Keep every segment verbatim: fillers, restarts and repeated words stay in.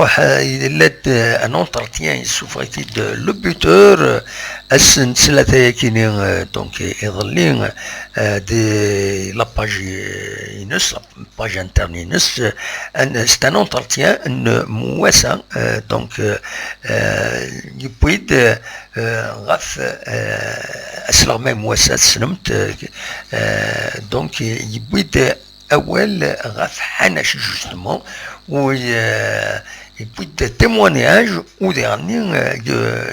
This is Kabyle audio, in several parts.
Yella-d un entretien, yessufeɣ-it-id le buteur, ass n ttlata-agi-nni, donc iḍelli, di la page-ines, page interne-ines, c'est un entretien n Mouassa, donc yewwi-d ɣef asleɣmay Mouassa, tessnem-t, donc yewwi-d awal ɣef Ḥanaci, justement, u yewwi-d témoignage u diɣenni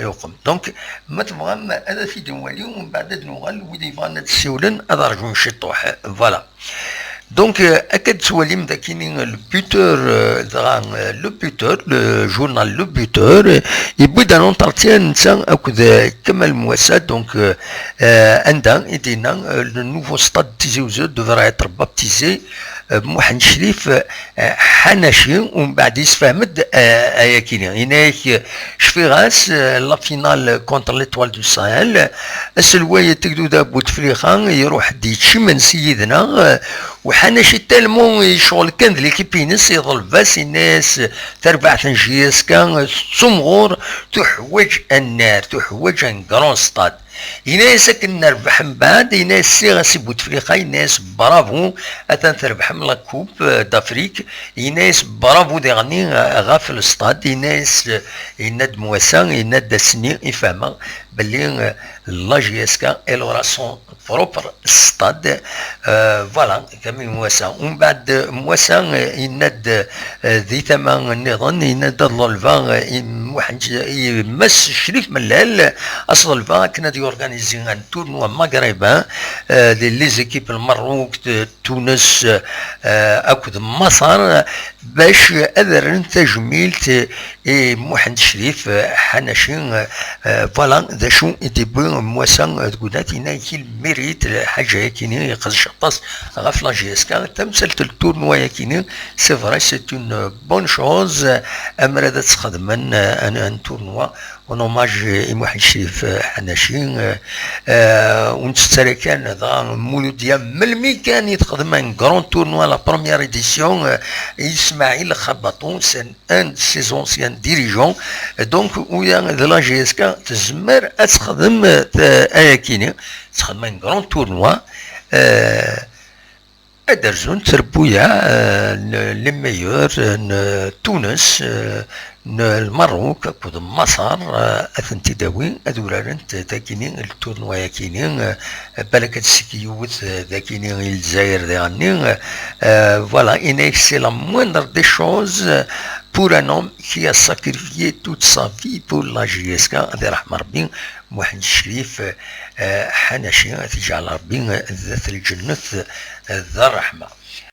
yuqem. Donc ma tebɣam ad t-id-nwali, umbeɛd ad nuɣal, wid yebɣan ad d-ssiwlen ad rjun ciṭuḥ. Voilà. Donc akka d-tettwalim dagi le buteur, dɣa le buteur, le journal Le Buteur, yewwi-d un entretien netta akked Kamal Mouassa, donc anda i d-yenna le nouveau stade de Tizi Ouzou devra être baptisé Muḥend Crif Ḥanaci, umbeɛd yessefhem-d ayagi-nni. Yenna-yak, cfiɣ-as, la finale contre l'Étoile du Sahel, aselway Tegduda Bouteflika iruḥ-d yečč imensi yid-neɣ, u Ḥanaci tellement yecɣel kan d l'équipe-ines, iḍleb-as, yenna-yas, tarbaɛt n J S K tettumɣur, tuḥwaǧ annar, tuḥwaǧ un grand stade. Yenna-yas akken nerbeḥ mbeɛd, yenna-yas, sliɣ-as i Bouteflika, yenna-yas bravo, atan trebḥem la coupe d'Afrique, yenna-yas bravo diɣenni ɣef le stade, yenna-yas, yenna-d Mouassa, yenna-d ass-nni i fehmeɣ belli la J S K elle aura son propre stade. Voilà, Kamal Mouassa. Umbeɛd Mouassa yenna-d di tama nniḍen, yenna-d ad ḍelbeɣ i Muḥend, i Mass Crif Mellal, ad s-ḍelbeɣ akken ad yorganizi un tournoi maghrébin, les équipes n Merruk, Tunes akked Maṣer, bac ad rren tajmilt i Muḥend Crif Ḥanaci. Voilà d acu i d-yewwi Mouassa deg unat, yenna-yak il mérite lḥaǧa-agi-nni, yeqdec aṭas ɣef la J S K. Tamsalt n tournoi-agi-nni, c'est vrai, c'est une bonne chose, ammer ad tt-xedmen, un tournoi en hommage i Muḥend Crif Ḥanaci. Ur nettett ara kan, dɣa Muludya melmi kan i texdem un grand tournoi, la première édition, i Smaɛil Xabaṭu, c'est un de ses anciens dirigeants. Donc uya d la J S K tezmer ad texdem ayagi-nni, texdem un grand tournoi. Ad d-rzunt trebbuyaɛ, les meilleurs n Tunes, n Lmerruk akked Maṣer, ad tent-id-awi ad urarent dagini, le tournoi-agi-nni, balak ad d-tessek yiwet dagini i Lezzayer diɣenni. Voilà, yenna-yak c'est la moindre des choses pour un homme qui a sacrifié toute sa vie pour la J S K, ad iṛḥem Ṛebbi Muḥend Crif Ḥanaci, ad t-iǧɛel Ṛebbi d at lǧennet d ṛṛeḥma.